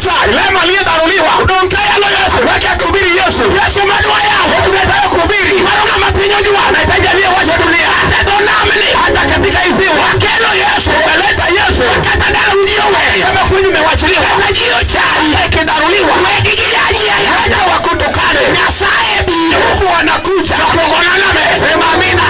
ochai. Lema aliyedharuliwa. Udong' kayalo Yesu. Weke kuhubiri Yesu. Yesu madwa yalo. Yesu tunataka kuhubiri. Maro ng'ama piny ojwang'o. Nahitaji aliyewachwa dunia. Hata dho namni. Hata katika ziwa. Kelo Yesu. Umeleta Yesu. Kata damu jiwe. Kama kweli umewachiliwa. Hata jio chai. Ikidharuliwa. Weki gijaji. Hata wakutukane. Nyasaye biro. Mungu anakuja. Kuongona name. Sema amina.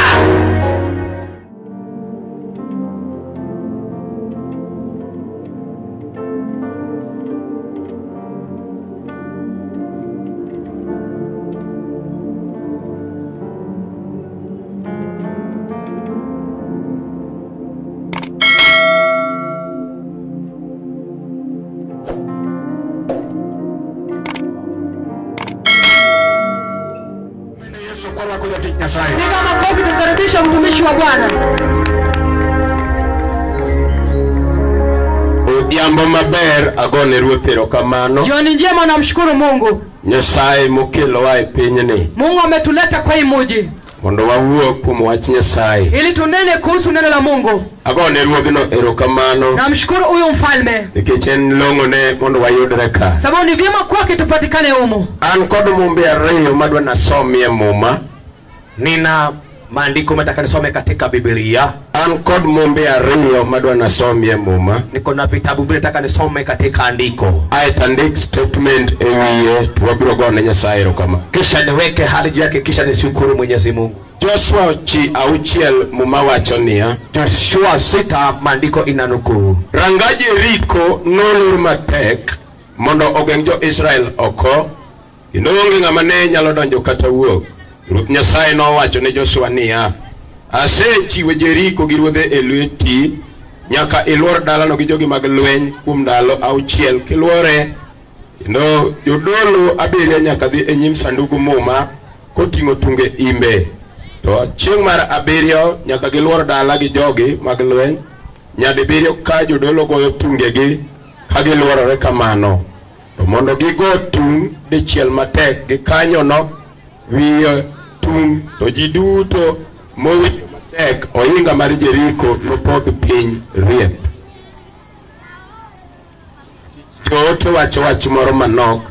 Yesu kwa wako jatich Nyasaye. Piga makofi tukaribisha mtumishi wa Bwana. Odhiambo maber agone Ruoth erokamano. Jioni njema, namshukuru Mungu. Nyasaye mokelowa e pinyni Mungu ametuleta kwa hii muji mondo wawuo kuom wach Nyasaye. ili tunene kuhusu neno la Mungu. Agone ruodhno erokamano Namshukuru huyu mfalme nikech en long'one mondo wayudre ka. sababu ni vyema kwake tupatikane humu. An kod mumbe ariyo madwa nasomie muma. Nina maandiko nataka nisome katika Biblia. An kod mumbe ariyo madwa nasomie muma. Niko na vitabu vile nataka nisome katika andiko, Aeto andik statement e wiye to wabiro gone Nyasaye erokamano. kisha niweke hali juu yake, kisha nishukuru Mwenyezi Mungu. Joshua chi auchiel muma wacho niya. Joshua 6 maandiko inanukuu, Ranga Jeriko nolor matek mondo ogeng' jo-Israel oko, kendo onge ng'ama ne nyalo donjo kata wuok. Ruoth Nyasaye nowacho ne Joshua niya, asechiwo Jeriko gi ruodhe e lweti, nyaka ilwor dalano gi jogi mag lweny kuom ndalo auchiel kilwore. Kendo jodolo abiriyo nyaka dhi e nyim sandugu muma koting'o tunge imbe. To chieng' mar abiriyo nyaka gilwor dala gi jogi mag lweny nyadibiriyo ka jodolo goyo tungegi ka gilworore kamano. To mondo gigo tung' dichiel matek gikanyono wiyo tung' to ji duto mowinjo matek ohinga mar Jeriko nopodh piny riep. Joote wacho wach moro manok.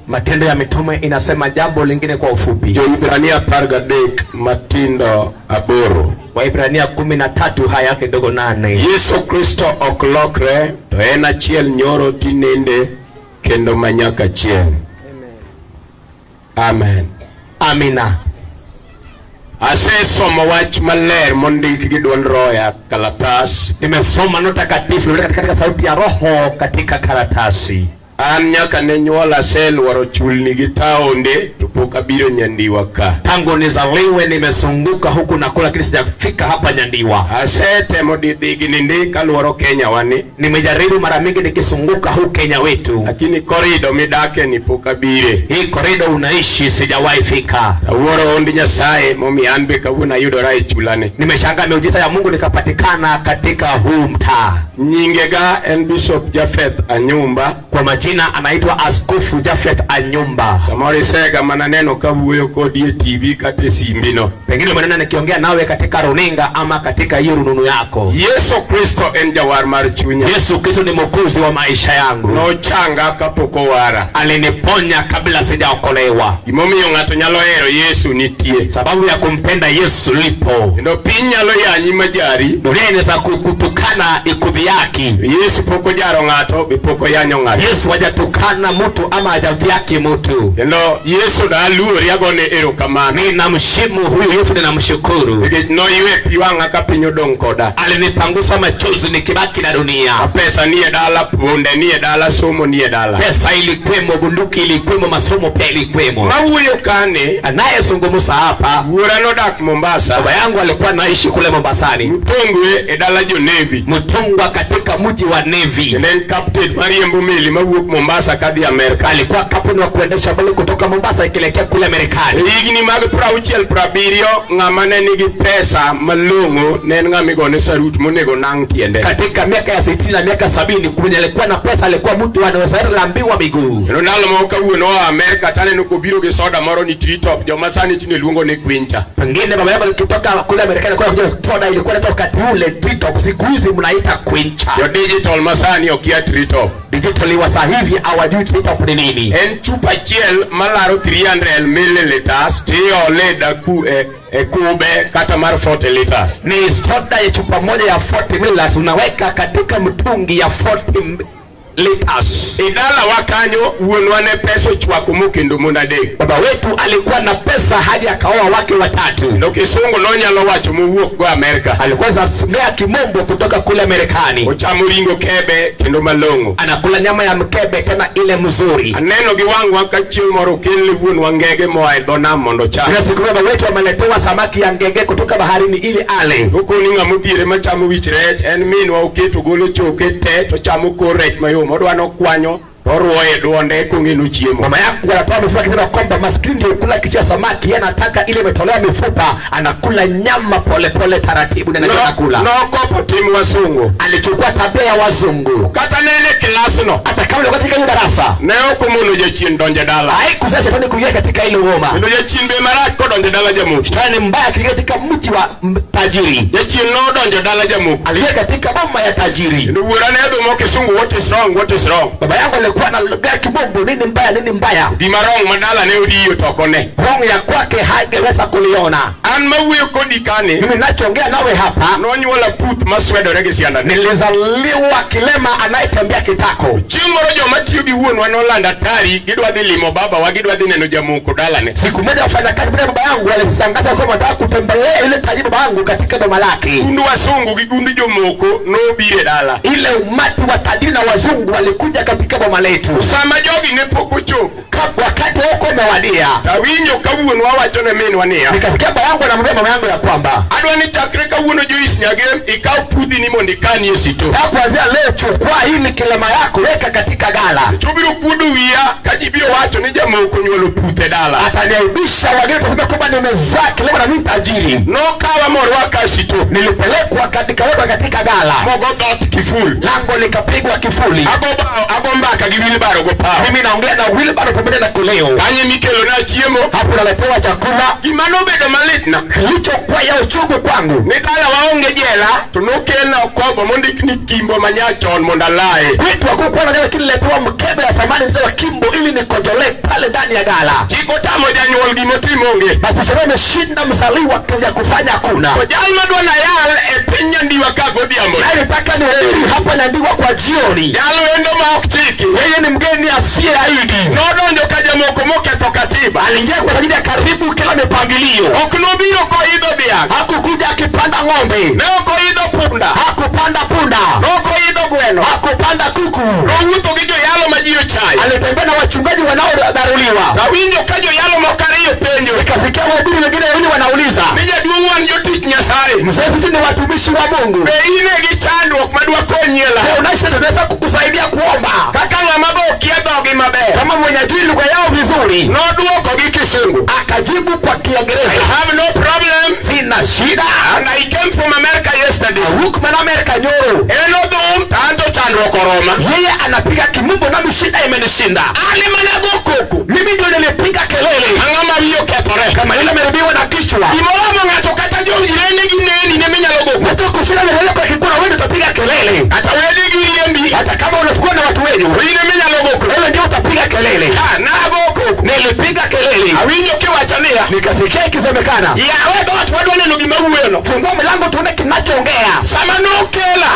Matendo ya Mitume inasema jambo lingine kwa ufupi. Jo-Hibrania 13 matindo 8. Waibrania 13 haya yake ndogo 8. Yesu Kristo ok lokre to en achiel nyoro tinende kendo manyaka chieng'. Amen. Amina. Asesomo wach maler mondik gi duond Roho ya kalatas. Nimesoma neno takatifu katika sauti ya Roho katika karatasi. An nyaka ne nyuola aseluoro chulni gi taonde to pok abiro Nyandiwa ka. Tangu nizaliwe nimezunguka huku na kule, lakini sijafika hapa Nyandiwa. Asetemo didhigni ndi kaluoro Kenya wani. Nimejaribu mara mingi nikizunguka huku Kenya wetu, lakini korido midake ni pok abire. Hii korido unaishi sijawahi fika. Awuoro ondi Nyasaye momiyo an be kawuono ayudora e chulani. Nimeshangaa miujiza ya Mungu nikapatikana katika huu mtaa. Nyingega en Bishop Jafeth Anyumba. Kwa majina anaitwa Askofu Jafeth Anyumba. Samoro isega mana neno kawuoyo kodi e TV kata e simbi no. Pengine umeona nikiongea nawe katika runinga ama katika hiyo rununu yako. Yesu Kristo en jawar mar chunya. Yesu Kristo ni mwokozi wa maisha yangu. Nochanga kapok owara. Aliniponya kabla sijaokolewa. Gimomiyo ng'ato nyalo hero Yesu nitie. Sababu ya kumpenda Yesu lipo. Kendo piny nyalo yanyi majari. Dunia inaweza kukutukana ikudhiaki. Yesu pok ojaro ng'ato, be pok oyanyo ng'ato. Yesu hajatukana mtu ama hajadhiaki mtu. Kendo Yesu da aluori agone erokamano. Ninamshimu huyu Yesu, ninamshukuru. Nikech noywe pi wang'a ka piny odong' koda. Alinipangusa machozi nikibaki na dunia. Pesa nie dala, punde nie dala, somo nie dala. Pesa ilikwemo, bunduki ilikwemo, masomo pia ilikwemo. Mawuoyo kane, anayezungumza hapa, wuora nodak Mombasa. Baba yangu alikuwa naishi kule Mombasani. Mtongwe e dala jo Navy. Mtongwa katika mji wa Navy. Kendo en captain mariembo meli mawuok Mombasa kadhi Amerka. Alikuwa captain wa kuendesha meli kutoka Mombasa ikielekea kule Marekani. E higni mag 67 ng'ama ne nigi pesa malong'o ne en ng'ama igone sarut monego nang' tiende. Katika miaka ya 60 na miaka 70 mwenye alikuwa na pesa alikuwa mtu anaweza lambiwa miguu. Kendo ndalo moko kawuono oa Amerka taneno kobiro gi soda moro ni Tree Top, joma sani tinde luongo ni Quincha. Pengine baba yangu alitoka kule Marekani kwa kuja soda ilikuwa inaitwa wakati ule Tree Top, siku hizi mnaita Quincha. Jo digital masani okia Tree Top. Digital wa saa hivi hawajui treetop ni nini. En chupa achiel malaro 300 milliliters tiole daku e kube kata mar 40 liters. Ni soda ya chupa moja ya 40 milliliters unaweka katika mtungi ya 40 liters. E dalawa kanyo wuonwa ne pesa ochwako mokendo mon adek. Baba wetu alikuwa na pesa hadi akaoa wake watatu. Kendo kisungu nonyalo wacho mowuok go Amerka. Alikuwa anaongea kimombo kutoka kule Marekani. Ochamo ringo kebe kendo malong'o. Anakula nyama ya mkebe tena ile mzuri. Aneno gi wang'wa ka chieng' moro okelne wuonwa ngege moa e dho nam mondo ocham. Kuna siku baba wetu ameletewa samaki ya ngege kutoka baharini ili ale. Okoni ng'ama odhiere machamo wich rech en minwa oketo golo choke te to chamo kor rech mayom odwa nokwanyo to orwoye duonde kong'eno chiemo. Mama yangu anatoa mifupa akisema kwamba maskini ndio kula kichwa ya samaki, yeye anataka ile imetolewa mifupa, anakula nyama polepole taratibu na anajua anakula. Nokopo tim wasungu. Alichukua tabia ya wazungu. Kata nene klasno Hata kama ulikuwa katika hiyo darasa, ne ok omono jachien donjo e dala. haikusaidia shetani kuingia katika ile ngoma. Kendo jachien be marach kodonjo e dala jamoko. Shetani mbaya akiingia katika mji wa tajiri, Jachien nodonjo dala jamoko. aliingia katika boma ya tajiri. Kendo wuora ne dhumo kisungu what is wrong, what is wrong. Baba yangu alikuwa analugha kimombo, nini mbaya, nini mbaya. Gima wrong ma dala ne odiyo to ok one. Wrong ya kwake hangeweza kuliona. An mawuoyo kodi kani Mimi nachoongea nawe hapa, nonyuola puth maswedore gi siandane. nilizaliwa kilema anayetembea kitako. Chieng' moro joma tiyo gi wuonwa nolando atari gidwa dhi limo babawa gidwa dhi neno jamoko dalane. Siku moja wafanyakazi pamoja na baba yangu walitangaza kwamba wanataka kutembelea yule tajiri baba yangu katika boma lake. Gund wasungu gi gund jomoko nobiro e dala. Ile umati wa tajiri na wazungu walikuja katika boma letu. Sama jogi ne pok ochopo Wakati huko umewadia, tawinjo ka wuonwa wacho ne minwa niya, nikasikia baba yangu anamwambia mama yangu ya kwamba adwa ni chakre kawuono Joyce Nyagem ikaw pudhini mondo ikanie e sito. "Na kuanzia leo chukua hili kilema yako weka katika gala." To biro kuodo wiya ka ji biro wacho ni jamoko onyuolo puth e dala. Ataniaibisha, wageni watasema kwamba nimezaa kilema na mimi tajiri. Nokawa morwaka e sito. Nilipelekwa katika wekwa katika gala, Mogo dhoot kiful. Lango likapigwa kifuli. Ago bao ago mbaka gi wheelbarrow go pawo. Mimi naongea na wheelbarrow pamoja na koleo. Kanye mikelona chiemo. Hapo naletewa chakula. Gima nobedo malitna Kilichokuwa ya uchungu kwangu ni dala waonge jela to nokelna okobo mondik ni kimbo manyachon mondo alaye. Kwetu hakukuwa na jela, lakini nilipewa mkebe ya samani nitoa kimbo ili nikojolee pale ndani ya gala. Chik otamo janyuol gimotim onge. Basi sheria imeshinda mzaliwa ya kufanya hakuna. To jal madwa nayal e piny Nyandiwa ka godhiambo. Yaani mpaka ni hapa Nyandiwa kwa jioni. Jal wendo ma ok chiki. Yeye ni mgeni asiyeahidi. Nodonjo ka jamoko moketho katiba. Aliingia kwa ajili ya karibu kila mipangilio. Ok nobiro koidho dhiang'. Hakukuja akipanda ng'ombe. Ne ok oidho punda. Hakupanda punda. Ne ok oidho gweno. Hakupanda kuku. Nowuotho gi joyalo ma ji ochayo. Alitembea na wachungaji wanaodharuliwa. Awinjo ka joyalo moko ariyo penjo. Nikasikia wahubiri wengine wawili wanauliza. Ni jaduong' wan jotich Nyasaye. Mzee, sisi ni watumishi wa Mungu. Be in gi chandruok madwa konyie la? Je, unaishi tunaweza kukusaidia kuomba? Kaka ng'ama be okia dhogi maber. Kama mwenye ajui lugha yao vizuri. Nodwoko gi kisungu. Akajibu kwa I Kiingereza. have no problem. Sina shida. And I came from America yesterday. Awuok mana Amerika nyoro. En odhum to an to chandruok oroma. Yeye anapiga kimumbo nami shida imenishinda. An ema nago koko. Mimi ndio nilipiga kelele. Ang'ama wiye okethore. Kama yule amerudiwa na kichwa. Gimoromo ng'ato kata jojirende gi neni ne minyalo go koko. Watu kushinda kelele kwa kikuna wewe utapiga kelele. Kata wede gi riembi. Hata kama unafukua na watu wenu. To in ema inyalo go koko. Wewe ndio utapiga kelele. Ah, nago koko. Nilipiga kelele. Awinjo kiwacho niya. Nikasikia ikisemekana. Yawe dhoot wadwa neno gima wuoyono. Fungua milango tuone kinachoongea. Sama nokela.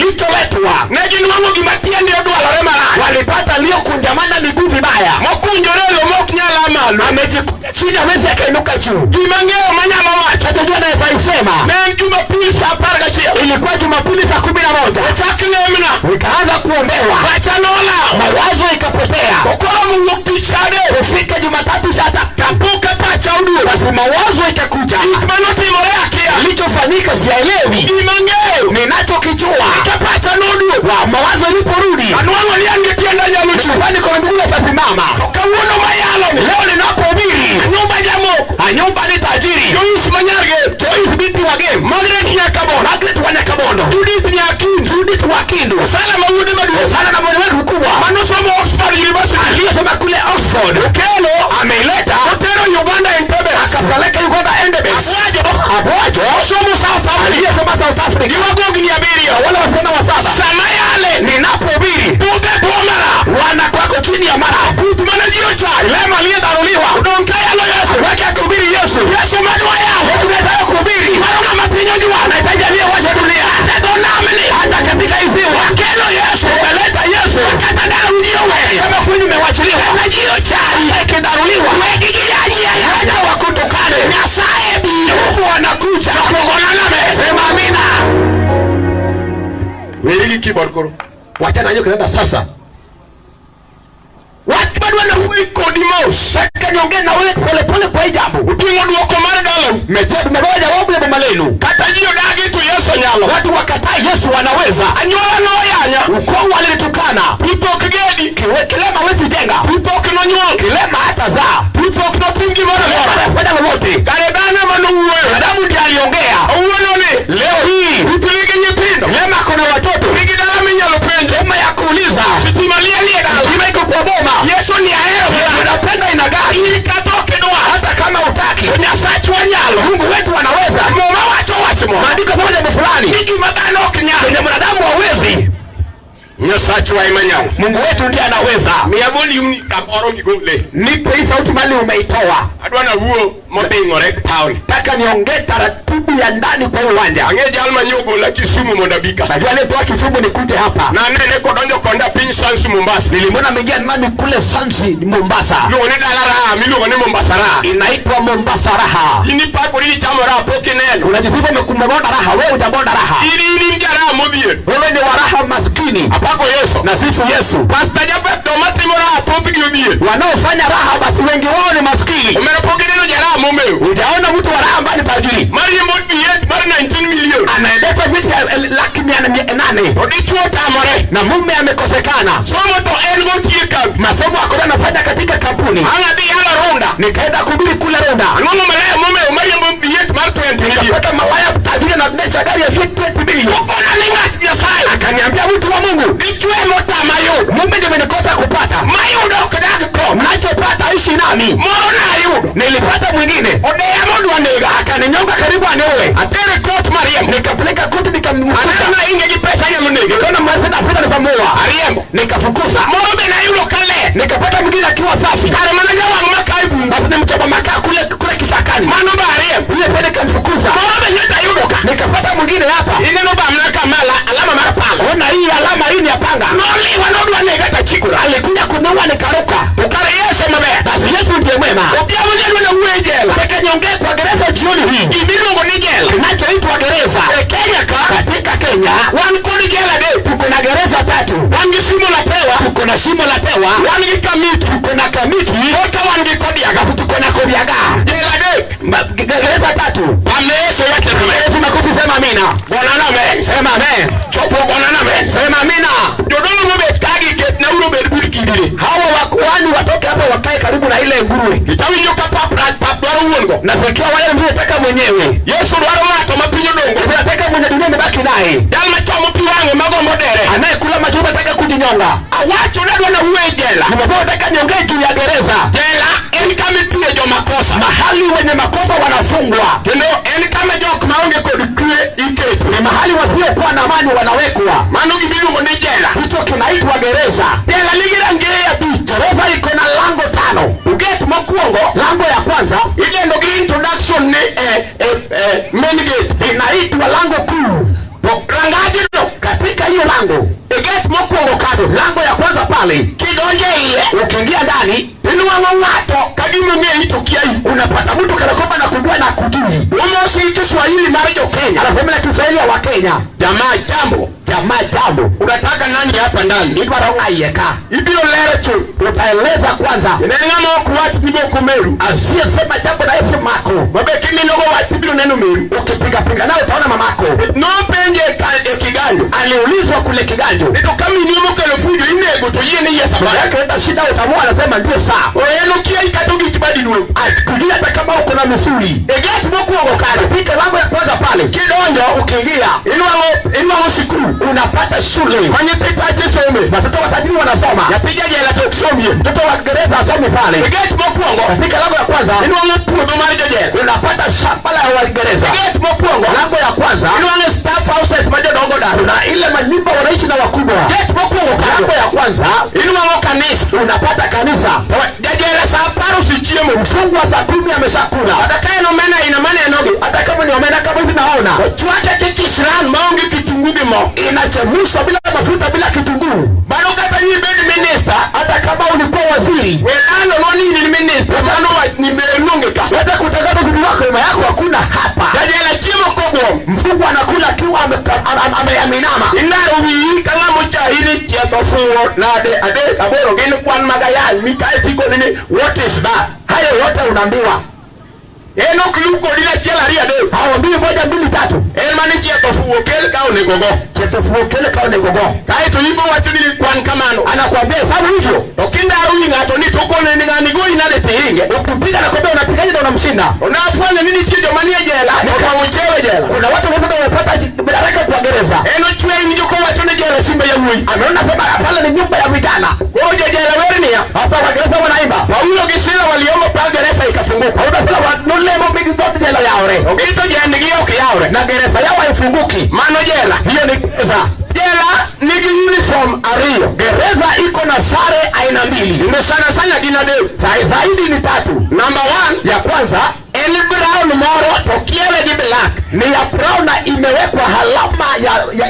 Nilicholetwa. Ne ginwang'o gima tiende odwalore marach. Walipata aliyokunjamana miguu vibaya. Mokunjore e lo mok nyal a malo. Amejikunja chini hawezi akainuka juu. Gima ng'eyo manyalo wacho. Nachojua naweza isema. Ne en Jumapil sa 11. Ilikuwa Jumapili saa 11. Ochak lemna. Nikaanza kuombewa. Pacha nolal. Mawazo ikapotea. To koro mowuok tich sa 3. Kufika Jumatatu saa 3. Kapo ka pacha oduogo. Basi mawazo ikakuja. Gik manotimore akia. Kilichofanyika sielewi. Gima ng'eyo. Ninachokijua. Ka pacha noduogo. Wa mawazo iliporudi. Anwang'o ni an gi tienda nyalo chung'. Nyumbani kwa miguu itasimama. To kawuono mayalo ni. Leo ninapohubiri. Nyumba jamoko. Nyumba ni tajiri. Joyce Manyarge. Joyce binti wa Game. Margaret Nyakabondo. Margaret wa Nyakabondo. Judith Nyakindu. Judith wa Kindu. Osana ma wuode maduong'. Osana na mwana wake mkubwa. Manosomo Oxford University. Aliyesoma kule Oxford. Okelo. Ameileta. Otero Uganda Entebbe. Akapeleka Uganda Entebbe. Abwajo. Abwajo. Osomo South Africa. Aliyesoma South Africa. Gi wagogni abiriyo. Wale wasichana wa saba. Sama yale. Ninapohubiri. Budhe bwomara. Wana chini ya mara. Mara jio chai. Lema aliyedharuliwa. Udomkaya lo Yesu. Weke kuhubiri Yesu. Yesu madua yao. Tunataka kuhubiri. Mara mapinyo jua. Anahitaji aliyewacha dunia. Hata katika iziwa. Kelo Yesu. Umeleta Yesu. Katadala ujio wewe. Kama kweli umewachiliwa. Na jio chai. Kidharuliwa. Wekijiaji hata wakutukane. Nyasaye bi. Wanakuja. Kugonana. Sema amina. Weli keyboard koro. Wachana hiyo kinanda sasa. Watu bado wanahuyi kodi mouse. Sasa niongee na wewe pole pole kwa hii jambo. Utingo duoko mar dalau. Mmebeba jawabu ya boma lenu. Kata jio dagi tu Yesu nyalo. Watu wakataa Yesu wanaweza. Anyuola noyanya. Ukoo walinitukana. Puto ok gedi. Kilema hawezi jenga. Puto ok nonyuol. Kilema hatazaa. Puto ok notim gimoro amora. Fanya lolote. Kare dhano ema nowuoyo. Adamu ndiye aliongea. Owuono ni. Leo hii Puto nigi nyithindo. Kilema kuna watoto. Nigi dala minyalo penjo. Kilema ya kuuliza. Sitima liel e dala. Sitima iko kwa boma. Yesu ni ahero. Unapenda ina gani? In kata ok idwar. Hata kama hutaki. Nyasachwa nyalo. Mungu wetu anaweza. Muma wacho wach moro. Maandiko sema jambo fulani. Ni gima dhano ok nyal. Kwenye mwanadamu hawezi. Nyasachwa ema nyalo. Mungu wetu ndiye anaweza. Miya volume kamoro gigole. Nipe hii sauti mali umeitoa. Adwa nawuo moding'ore town. Nataka niongee taratibu ya ndani kwa uwanja. Ang'e jal manyogola Kisumu mondo abi ka. Najua aliyetoka Kisumu nikute hapa. Nanene kodonjo konda piny Sansu Mombasa. Nilimwona ameingia nami kule Sansi Mombasa. Iluongo ni dala raha, miluongo ni Mombasa raha. Inaitwa Mombasa raha. In ipakori ni chamo raha pok ineno. Unajifunza umekumona raha, wewe hujabonda raha. In jaraha modhier. Wewe ni wa raha maskini. Apako Yesu. Na sifu Yesu. Pastor Japhet joma timo raha thothgi odhier. Wanaofanya raha basi wengi wao ni maskini. Omera pok ineno jaraha momew. Hujaona mtu wa raha ambaye ni tajiri. Mariembo V8 mar 19 million. Anaendesha viti ya 800,000. To dichuo otamore. Na mume amekosekana. Somo to en gotiye kambi. Masomo akona anafanya katika kampuni. Ang' adhi yalo Runda. Nikaenda kuhubiri kule Runda. Anwang'o malaya momew mariembo V8 mar 20 million. Nikapata malaya tajiri anaendesha gari ya V8 20 million. Okona ni ng'at Nyasaye. Akaniambia mtu wa Mungu, Dichuo emotama yudo. mume ndiye amenikosa kupata. Mayudo ok dag ko. Nachopata ishi nami. Moro nayudo. Nilipata mwingine. Odeya modwa nega. Akaninyonga karibu aniue. Atere kot mariembo. Nikapeleka koti nikamfukuza. Aneno inge gi pesa anyalo nege. Nikaona mwana fedha nisamua. Ariembo. Nikafukuza. Moro be nayudo kaler. Nikapata mwingine akiwa safi. Kare mana jawang' maka e bungu. Basi nimchoma makaa kule kule kichakani. Mano be ariembo. Yule pia nikamfukuza. Moro be nyocha ayudo ka. Nikapata mwingine hapa. Ineno bamna kama alama mar pala. Ona hii alama hii ni ya panga. Noliwa nodwa nega tachikora. Alikuja kuniua nikaruka. To kare Yesu maber. Basi Yesu ndiye mwema. Odhiambo nyadwa nawuoyo e jela. Nataka niongee kwa gereza jioni hii. Gimiluongo ni jela. Kinachoitwa gereza. E Kenya ka. Katika Kenya Wan kod jela adek. tuko na gereza tatu. Wan gi Shimo la Tewa. Tuko na Shimo la Tewa. Wan gi Kamiti. Tuko na Kamiti. Koka wan gi Kodiaga. Tuko na Kodiaga. Jela adek. Gereza tatu. Pamne Yesu wacho amen. Yesu makofi, sema amina. Gonana amen. Sema amen. Chopo gonana amen. Sema amina. Jodolo mobet kagi ketnauru obed but kidini. Hawa wakuhani watoke hapa wakae karibu na ile nguruwe. Itawinjo ka pap rach pap dwaro wuon go. Nasikia wale mliotaka mwenyewe. Yesu dwaro ng'ato ma piny odong' go. Unataka mwenye dunia imebaki naye. Jal machomo pi wang'e magombo dere. Anayekula machozi anataka kujinyonga. Awacho nadwa nawuo e jela. Nimesema nataka niongee juu ya gereza. Jela en kama itweyo jomakosa. Mahali wenye makosa wanafungwa. Kendo en kama jok maonge kod kwe iketo. Ni mahali wasiokuwa na amani wanawekwa. Mano gimiluongo ni jela. Hicho kinaitwa gereza. Jela nigi rangeye abich. Gereza iko na lango 5. Gate mokwongo Lango ya kwanza idendo gi introduction ni main gate. inaitwa lango kuu. To rangajno Katika hiyo lango, e gate mokwongo kadho lango ya kwanza pale, kidonjo e iye ukiingia ndani inwang'o ng'ato ka gima ong'eyi to kiayi. unapata mtu kana kwamba anakujua na kujui. Omosi Kiswahili mar jo Kenya. Anasema na Kiswahili ya Wakenya. Jamaa jambo. Jamaa jambo. Unataka nani hapa ndani? Idwaro ng'a ka. Ibiro lero chuth. Utaeleza kwanza. Ne ng'ama ok wach ni ok omeru. Asiyesema jambo na Yesu mako. Mabe kiminogo wach ibiro neno meru. Ukipiga pinga naye utaona mamako. Nopenje e Kiganjo. Aliulizwa kule Kiganjo. Ni to ka minu mokelo fujo inego to yie ni yes Baba yake enda shida utamua, anasema ndio saa. En okiayi kata ogich badi duong'. Akujua hata kama uko na misuli. E gate mokwongo kanyo. Katika lango ya kwanza pale. Kidonjo Ukiingia inwang'o sikul unapata shule. Ma nyithi pache some. Watoto watajiri wanasoma. Nyathi jajela to ok som somie. Mtoto wa gereza asomi pale. E gate mokwongo Katika lango ya kwanza inwang'o puodho mar jojela. unapata shamba la Waingereza. E gate mokwongo Lango ya kwanza inwang'o staff houses ma jodongo dak. kuna ile manyumba wanaishi na wakubwa. Gate mokwongo kanyo Lango ya kwanza inwang'o kanisa. unapata kanisa. To jajela sa apar osechiemo. Mfungwa saa 10 ameshakula, Kata ka en omena aina manenogi, hata kama ni omena kama hizi naona ochwake gi kisran maonge kitungu gi mo. inachemshwa bila mafuta, bila kitunguu. Bado kata ibed minista, Hata kama ulikuwa waziri, we lando ni in minista, mano wach ni luonge ka. hata kutangaza uzuri wako, nyuma yako hakuna hapa. Jajela chiemo kogwom. Mfungwa anakula akiwa ameinama. Ilaro wiyi ka ng'ama ochayi ni chieth ofuwo nade adek aboro gin kwan mag ayany mikae tikoni ni what is that? Hayo yote unaambiwa, En ok luw kodi achiel ariyo adek. hawambii moja mbili tatu, En mani chieth ofuwo kel ka onego go. chetofuo kele ka onego go. Kaeto in bo wacho ni kwan kamano. Anakuambia hesabu hivyo. To kindaro wi ng'ato ni to kone ni ng'ani goyi nade tihinge. Ukimpiga nakwambia unapigaje na unamshinda. To nafwenyo ni nitie joma nie jela otwang'o chewe jela. Kuna watu wanasema wamepata madaraka kwa gereza, En ochwe winjo kowacho ni jela simba yawuoyi. ameona sema pale ni nyumba ya vijana. Koro jojela wer niya. Sasa wagereza wanaimba Paulo gi Sila waliomba pa gereza ikafunguka. Paulo sila wanolemo mingi zote jela yaore To gito jendgi ok yawre. na gereza yao haifunguki. Mano jela. Hiyo ni gereza. Jela nigi uniform ariyo. Gereza iko na sare aina mbili, Kendo sana sana gin adek. Zaidi ni tatu. Number one, Ya kwanza en brown moro to kiele gi black. ni ya brown na imewekwa alama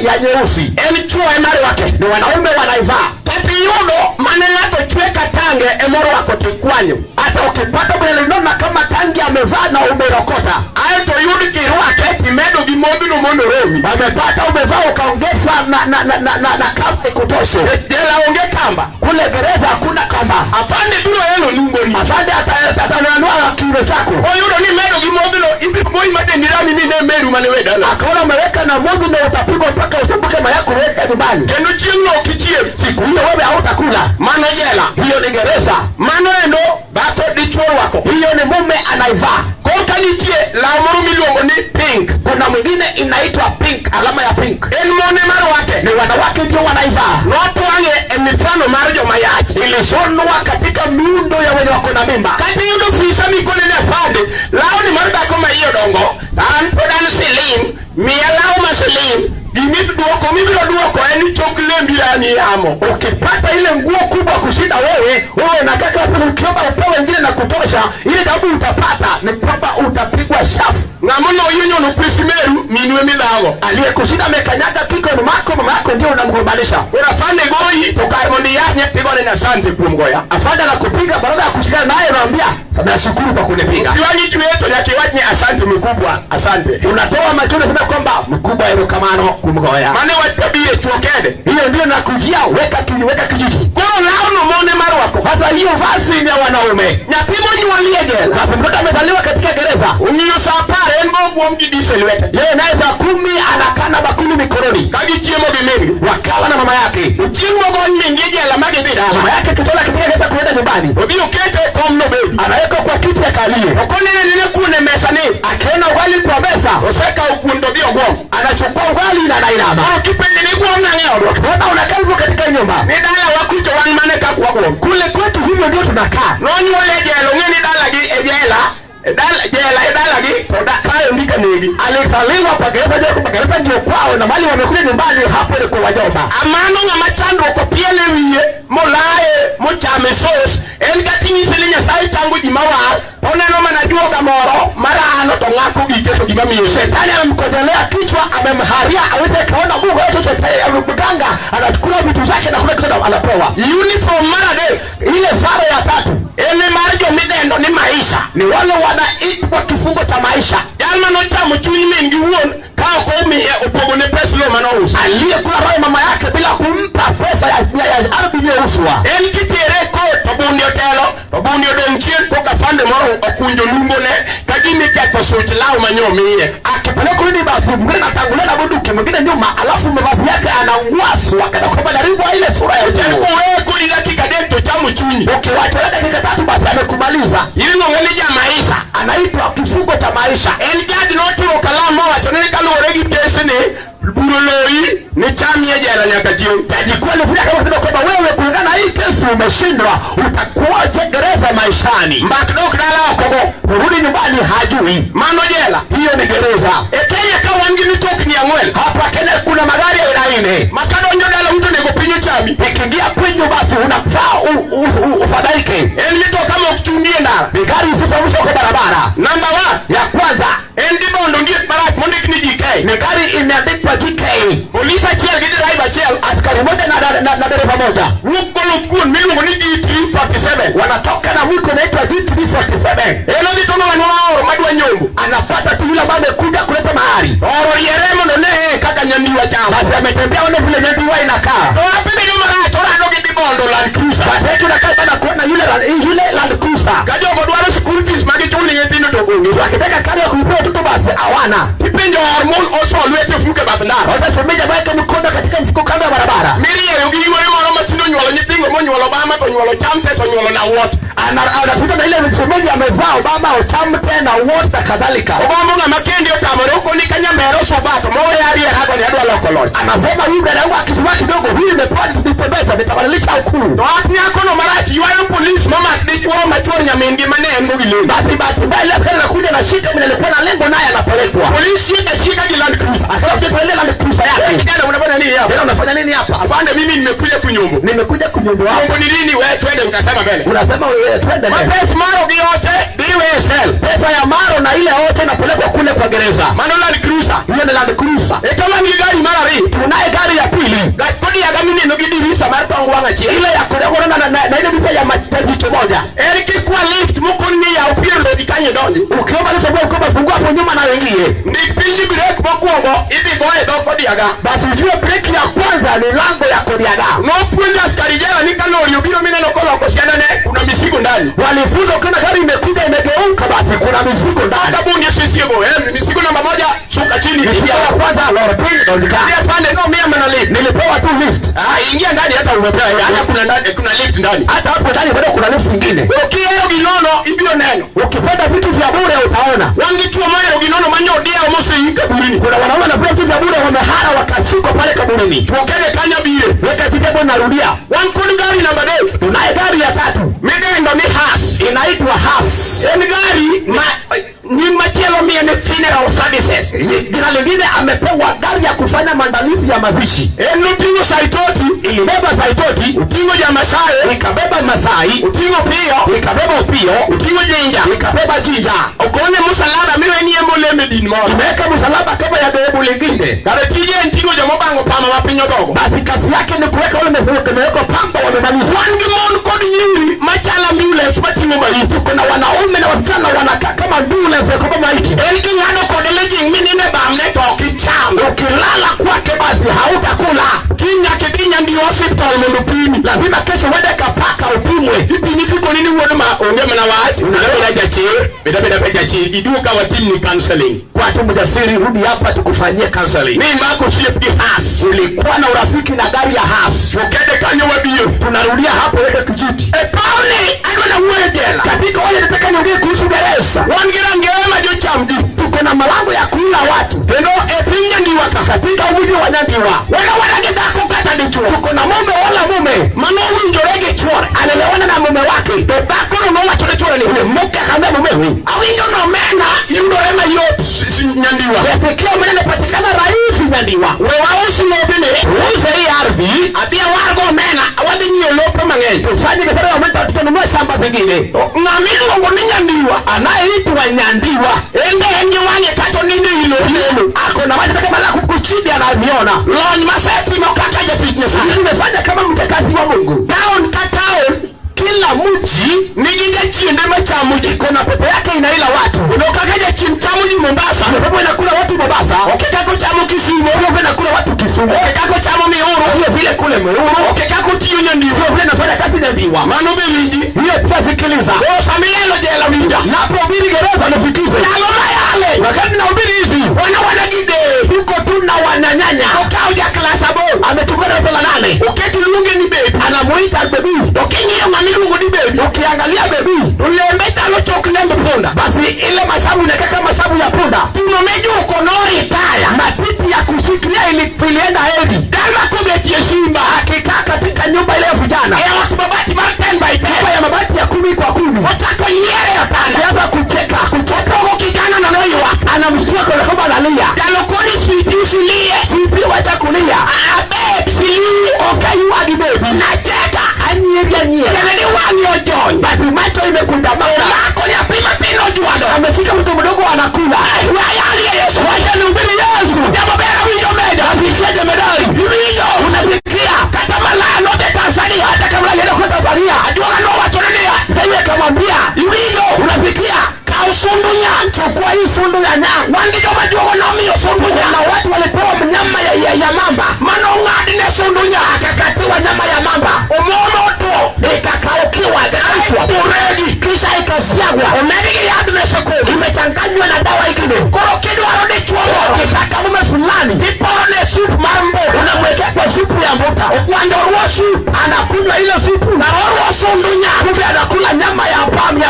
ya nyeusi, En chuo ema rwake. ni wanaume wanaivaa. Kata iyudo mane ng'ato chwe ka tange emorwako tikwanyo. Hata ukipata mwenye linona kama tangi amevaa na umerokota, Aeto yud kirwake timedo gi modhno mondo romi. amepata umevaa ukaongeza na kamba ikutoshe. Jela onge kamba. Kule gereza hakuna kamba. Afande biro elo nungoni. Afande atananua kiuno chako, Oyudo ni medo gi modhno ibiro goyi ma dendi rami mi ne meru mane we dala. akaona umeweka na modhi na utapigwa mpaka uchapuke mayako weka nyumbani. Kendo chieng'no ok ichiem. Siku hiyo wewe hautakula. Mano jela. Hiyo ni gereza. Mano endo dhako dichuo rwako. Hiyo ni mume anaivaa. Korka nitie law moro miluongo ni pink. Kuna mwingine inaitwa pink, alama ya pink, En mon ema rwake. ni wanawake ndio wanaivaa. Notwang'e e mifano mar joma yach. Ilishonwa katika miundo ya wenye wako na mimba. Kata iyudo fisa mikone ni afande, lawni mar dhako ma iye odongo, an pod an siling', miya law ma siling', gimiduoko mibiro duoko en ni chok lembi rami yamo. Ukipata ile nguo kubwa kushinda wewe, wewe unakaa kama ukiomba upewe wengine na kutosha, ile dhahabu utapata ni kwamba utapigwa shafu. Ng'ama oloyi onyono kwesi meru, minu emidhago. Aliyekushinda amekanyaga kiko mako, mama yako ndio unamgombanisha. Koro afande goyi to kar mondo iyanye tigone ni asante kuom goya. Afande anakupiga, badala ya kushikana naye unaambia nashukuru kwa kunipiga. Kiwang'i chwe to nyaka iwach ni asante mkubwa, asante. Unatoa machozi unasema kwamba mkubwa, erokamano kumgoya. Mano e wach mabiro chuo kende. Hiyo ndio nakujia, weka kijiji. Koro lawno mon ema rwako. Sasa hiyo vazi ni ya wanaume. Nyathi monyuol e jela Basi mtoto amezaliwa katika gereza, ong'iyo sa apar en bo ogwom gi dis e lwete. yeye naye saa 10 anakaa na bakuli mikononi, Ka gichiemo gi min-gi. wakala na mama yake. Chieng' mogony min-gi e jela ma gidhi dala. Mama yake kitola katika gereza kuenda nyumbani, Odhi okete e kom nobedi. anawekwa kwa kiti akalie. Ok onene ni kuon e mesa ni. Akiona ugali kwa meza, Osekawo kuon to odhi ogwom. anachukua ugali na anainama. Koro kipenje ni igwom nang'o e odwa? Mbona unakaa hivyo katika nyumba? Ni dalawa kucho wan mane kaka wagwom. Kule kwetu hivyo ndio tunakaa. Nonyuole e jela ong'e ni dalagi e jela. E jela e dalagi to kae ondika negi. Alizaliwa kwa gereza, ndio kwa gereza ndio kwao, na mali wamekuja nyumbani hapo ni kwa wajomba. Amano ng'ama chandruok opiel e wiye molaye mochame sos en kata inyise ni Nyasaye chango ji mawar to oneno mana juoga moro marano to ng'ako gike to gima miyo Shetani amemkojelea kichwa, amemharia aweze kaona Mungu yote. Shetani mganga anachukua vitu zake na kule kitu anapewa. Uniform mar adek Ile sare ya tatu en mar jomidendo ni maisha. ni wale wanaitwa kifungo cha maisha. Jal manochamo chuny min gi wuon ka ok omiye opogone pes lowo manouso. Aliyekula roho mama yake bila kumpa pesa ya ardhi iliyouzwa. En kitere e kot to bundi otelo to bundi odong' chien koka afande moro okunjo nungone ka gima iketho such law manyomiye. Akipelekwa rudi basi mwingine anatangulia na bunduki mwingine nyuma, alafu mavazi yake anangwaswa kana kwamba anaribwa ile sura ya En ujana. koweye kodi dakika adek to chamo chunyi. Ukiwacha na dakika 3 basi amekumaliza. Iluonge ni jamaisha. Anaitwa kifungo cha maisha. En judge noturo kalam mowacho ni kaluwore gi kesni bura Buro loyi ni chamie jela nyaka chieng'. Jaji kuu alifunika kama kusema kwamba wewe kulingana na hii kesi umeshindwa, utakuwa gereza maishani. Mbak dok dala okogo. Kurudi nyumbani hajui. Mano jela. Hiyo ni gereza. E Kenya ka wan gi mitokni ang'wen. Hapa Kenya kuna magari ya aina nne. Ma kadonjo dala to onego piny ochami. Ikiingia kwenyu basi unafaa ufadhaike. En mitoka mok chungi e ndara. Ni gari isiyosimamishwa kwa barabara. Namba 1 Ya kwanza en dibondo ondiek marach mondik ni GK. ni gari imeandikwa GK. Polis achiel gi driver achiel Askari moja na dereva moja wuok goluth kuon miluongo ni GT47. Wanatoka na mwiko inaitwa GT47. En odhi to ng'ama oro madwa nyombo. Anapata tu yule ambaye amekuja kuleta mahari. Oro riere mondo nee kaka nyandiwa chalo. Basi ametembea one vile nyandiwa inakaa. To hape bedo marach orado gi dibondo Land Cruiser. Basi yetu inakaa bana kuona yule Land Cruiser. Ka jogo dwaro school fees ma gichul ne nyithindo to onge. Wakitaka karo ya kulipia watoto basi hawana. Tipenjo or mon oso lwete ofuke bath ndara. Sasa shemeji ameweka mikono katika mfuko kando ya barabara. Mirieyo gi yuore moro matindo onyuolo nyithindo monyuolo Obama to onyuolo Chamte to onyuolo Nawot. Anatuta na ile shemeji amezaa Obama, Ochamte na wote na kadhalika. Ogombo ng'ama kendi otamore okoni ka nyamero osuba to mowe arierago ni adwa loko loch. Anasema huyu dada wangu akituma kidogo huyu imepewa nitembeza nitabadilisha ukuu. To wach nyakono marach ywayo polis momak dichuo machuor nyamin-gi mane en go gi lengo. Basi bahati mbaya ile askari anakuja na shika mwenye alikuwa na lengo naye anapelekwa. Polisi shika shika gi Land Cruiser. Akawa kwa ile Land Cruiser yake. Kijana unafanya nini hapa? Tena unafanya nini hapa? Afande mimi nimekuja kunyombo. Nimekuja kunyombo hapo. Nyombo ni nini wewe twende utasema mbele. Unasema wewe twende mbele. Mapes maro gi oche diwe sel. Pesa ya maro na ile oche inapelekwa kule kwa gereza. Mano Land Cruiser. Hiyo ni Land Cruiser. E to wan gi gari mar ariyo. Tunaye gari ya pili. Gach kodiaga mineno gi dirisa mar tong wang' achiel. Ile ya kodiaga na ile dirisa ya jicho moja. En kikwa lift mokon ni yaw pier lodi kanyo donji. Ukiomba lift ambayo ukiomba fungua hapo nyuma na uingie. Ndik piny ni brek mokwongo idhi go e dho kodiaga. Basi ujue breki ya kwanza ni lango ya kodiaga. Nopuonjo askari jela ni ka lori obiro mineno koloko siandane kuna mizigo ndani. Walifunza ukiona gari imekuja imegeuka basi kuna mizigo ndani. Hata bunge sisi yebo, mizigo namba moja shuka chini. Mizigo ya kwanza lori pili donjika. Pia pale no mia mana lift. Nilipewa tu lift. Ah, ingia ndani hata umepewa. Hata kuna ndani kuna lift ndani. Hata hapo ndani bado kuna lift nyingine. Ukiero ginono ibiro neno. Ukipenda vitu vya bure utaona. Wan gi chuo mohero ginono manyo diewo moseik kaburini. Kuna wanaume wanapenda vitu vya bure wamehara wakashikwa pale kaburini. Tuokele kanya bire. Weka chitebo narudia. Wan kod gari namba 3. Tunaye gari ya tatu. Midendo ni Haas. Inaitwa Haas. En gari ma nying machielo miye ni funeral services. Jina lingine amepewa gari ya kufanya maandalizi ya mazishi. En noting'o Saitoti. Ilibeba Saitoti. Oting'o Jamasai. Ikabeba Masai. Oting'o Piyo. Ikabeba Upio. Oting'o Jinja. Ikabeba Jinja. Okone musalaba miwe ni embo leme din moro. Imeweka msalaba kama ya dhehebu lingine. Kare tije en ting'o jomobango pamba ma piny odhogo. Basi kazi yake ni kuweka wale wamewekwa pamba wamemaliza. Wan gi mon kod nyiri machalo ambulance mating'o maiti. Tuko na wanaume na wasichana wanakaa kama ambulance ya kubeba maiti. En king'ado kode lejing minine bamne to ok icham. Ukilala kwake basi hautakula. Kiny nyaka idhi Nyandi hospital mondo opimi. Lazima kesho uende Kapaka upimwe. Ipimi kikoni ni wuod ma onge mana wach. Beda jachir, beda jachir. Iduog ka watimni counseling. Kwa tu mjasiri, rudi hapa tukufanyie counseling. Ni mako osiep gi Haas. Ulikuwa na urafiki na gari ya Haas. Tokede kanyo wabiro. Tunarudia hapo weka kijiti. E pawni adwa na wuoyo jela. Katika wale nataka niongee kuhusu gereza. Wan gi rangewe ma jocham ji. Tuko na malango ya kuula watu. Kendo e piny Nyandiwa ka. Katika mji wa Nyandiwa. Wana gi dhako kata dichuo. Tuko na mume wala mume mano owinjore gi chuore. Anaelewana na mume wake. To dhakono nowacho ne chuore ni mke akamwambia mumewe, awinjo nomena yudore mayot Nyandiwa. Yafikia omena inapatikana rahisi Nyandiwa. We waus lobni. Uuze hii ardhi. Adhi awargo omena wadhi nyiewo lope mang'eny. Tufanye biashara ya omena tutanunua shamba zingine. Ng'ama iluongo ni Nyandiwa anayeitwa Nyandiwa ende en gi wang'e kata onindo e wi lowo. Ako na macho kama la kukuchidi anaviona. Lony masetimo kaka jatich Nyasaye. Nimefanya kama mtakazi wa Mungu. Town ka town kila mji nigi jachiende machamo ji. Kuna pepo yake inaila watu. Kendo kaka jachien chamo ji Mombasa, pepo inakula watu Mombasa. Ok kaka ochamo Kisumu, sio vile inakula watu Kisumu. Ok kaka ochamo Miuru, sio vile kule Miuru. Ok kaka otiyo Nyandiwa, sio vile inafanya kazi Nyandiwa. Mano be winji. Hiyo pia sikiliza. Sama iyalo jela winja. Napohubiri gereza nifikize. Ndalo mayale. Wakati nahubiri hizi wana gi de. Tuko tuna wananyanya. Okawo ja klas 8. Amechukua darasa la 8. Oketo luonge ni baby. Anamuita baby. To king'iyo ng'ama iluongo ni baby, Ukiangalia baby, to lembe chalo chok lemb punda. Basi ile mashavu inakaa kama mashavu ya punda. Thuno ne juko noritaya. Matiti ya kushikilia ilienda heri. Dala kobetie simba. Akikaa katika nyumba ile ya vijana, E ot mabati mar 10 by 10. Nyumba ya mabati ya 10 kwa 10, Ochako yiere e otanda. Alianza kucheka kucheka. Opogo kijana no noywak. Anamshtua kana kwamba analia. Jalo koni, "Sweetie, usilie." "Sweetie, wacha kulia." "Ah, babe, silie." "Ok aywagi, baby." "Nacheka." "Anyieri anyiera." Tiende ni wang'e ojony. Basi macho imekunjamana. Omako nyathi matin ojwado. Ameshika mtoto mdogo anakula. We ayalie Yesu. Wacha nihubiri Yesu. Jambo ber awinjo meja. Nasikia jemedari. Iwinjo. Unasikia. Kata malaya nodhi Tanzania. Hata kabla alienda kwa Tanzania, Ajuoga nowachone niya. Mzee akamwambia, "Iwinjo. Unasikia. Kaw sundu nyang'." "Chukua hii sundu ya nyang'." Wan gi joma juogo nomiyo sundu Kuna nyang'. watu walipewa mnyama ya mamba, Manong'adne sundu nyang'. Akakatiwa nyama ya mamba, Omomo otwo. Ikakaukiwa, ikakaushwa, Oregi. Kisha ikasiagwa, Omedgi gi yadh mesokul. Imechanganywa na dawa ingine. Koro kidwaro dichuo moro, Ukitaka mume fulani, tiporone sup mar mbuta. Unamwekea kwa supu ya mbuta. Ogwando ruwo sup. Anakunywa ile supu, Na oruwo sundu nyang'. Kumbe anakula nyama ya pam ya